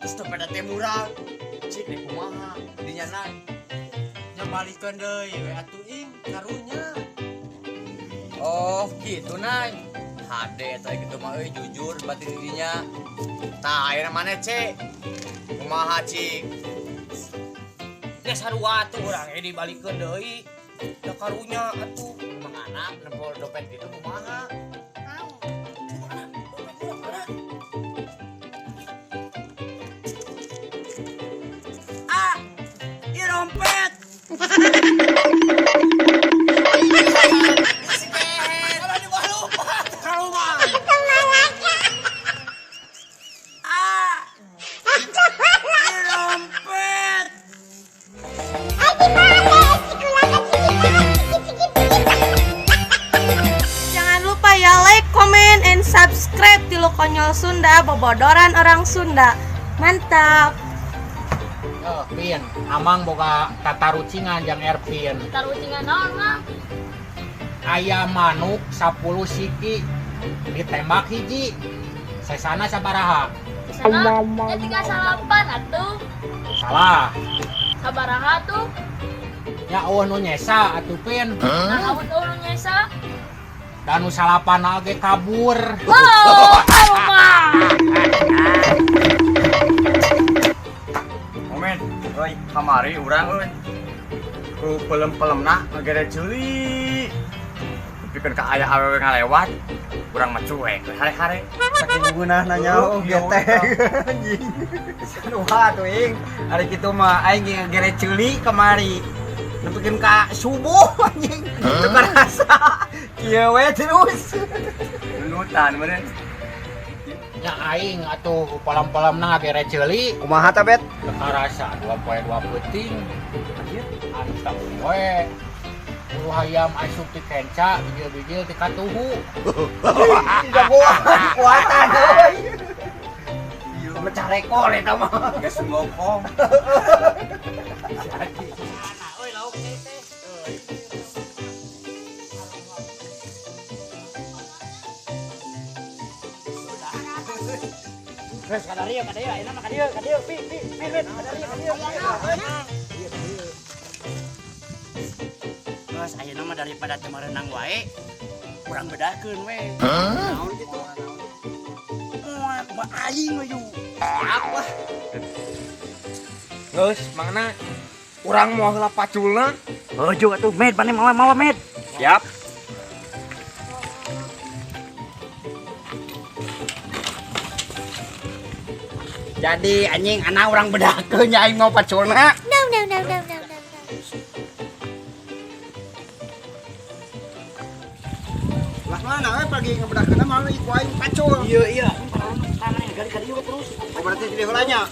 Terus dompetna teh murah. Cik deh kumaha dinya nay. Nya balikeun deui we atuh ing karunya. Oh, gitu nay. Hade eta gitu mah euy jujur batin didinya. Tah ayeuna maneh cik? Kumaha cik? Nya sarua atuh urang ge dibalikeun deui. Da karunya atuh. Emang anak nempel dompet gitu kumaha? Mana? Dompet urang mana? Ah! Ieu dompet. Kalau dibalupat karuman. Ah! Ieu dompet. Jangan lupa ya like, comment, and subscribe di Konyol Sunda, bobodoran orang Sunda. Mantap. Oh, Pin, Amang boga tatarucingan jang Erpin. Tarucingan naon, Mang? Aya manuk 10 siki ditembak hiji. Sesana sabaraha? Sana ya tiga salapan atuh. Salah. Sabaraha tuh? Ya eueuh nu nyesa atuh Pin. Nah, amun eueuh nu nyesa. Dan nu salapan ge kabur. Oh, karuman. Momen, euy, kamari urang euy. Ku pelem-pelemna ngagere ceuli. Pikeun ka aya awewe ngalewat, urang mah cuek we hare-hare. Saking gunah nanya Oh, oh teh anjing. Sarua atuh ing. Ari kitu mah aing ge ngagere ceuli kamari. Nepikeun ka subuh anjing. Teu karasa. Kieu we terus. Nunutan meureun. Nya aing atuh pelem-pelemna ngagere ceuli. Kumaha ta Bet? Teu karasa 2 poe 2 peuting. Antep we. Bulu hayam asup ti kenca, bijil-bijil ti katuhu. Jagoan kuatan euy. Mecah rekor eta mah. Geus ngokong. Euy, lauk teh teh. Geus kadarieu kadarieu ayeuna mah kadieu kadieu pi pi pi pi kadarieu kadieu. Geus ayeuna mah daripada teu merenang wae, urang bedakeun we. Naon kitu? Moal kumaha aing we yu. Siap lah. Geus, mangna urang moal heula paculna. Heuju atuh med maneh mawa-mawa med. Siap. Jadi anjing anak urang bedakeun nya aing mau paculna. No, no, no, no, no, no, no. Lah mana we pagi ngebedakeun mah ku aing pacul. Iya iya, tangan gali ka dieu terus. Oh berarti jadi heula nya.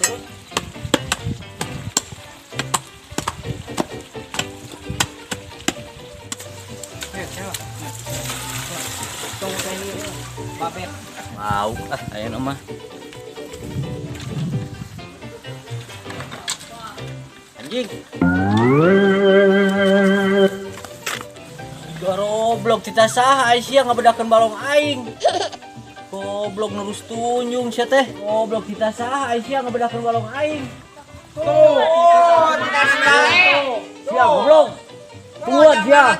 Babet. Lauk ah ayeuna mah. Anjing. Goblok cita saha ai sia ngabedakeun balong aing. Goblok nurus tunjung sia teh. Goblok cita saha ai sia ngabedakeun balong aing. Oh, tidak Sia goblok. Kuat sia.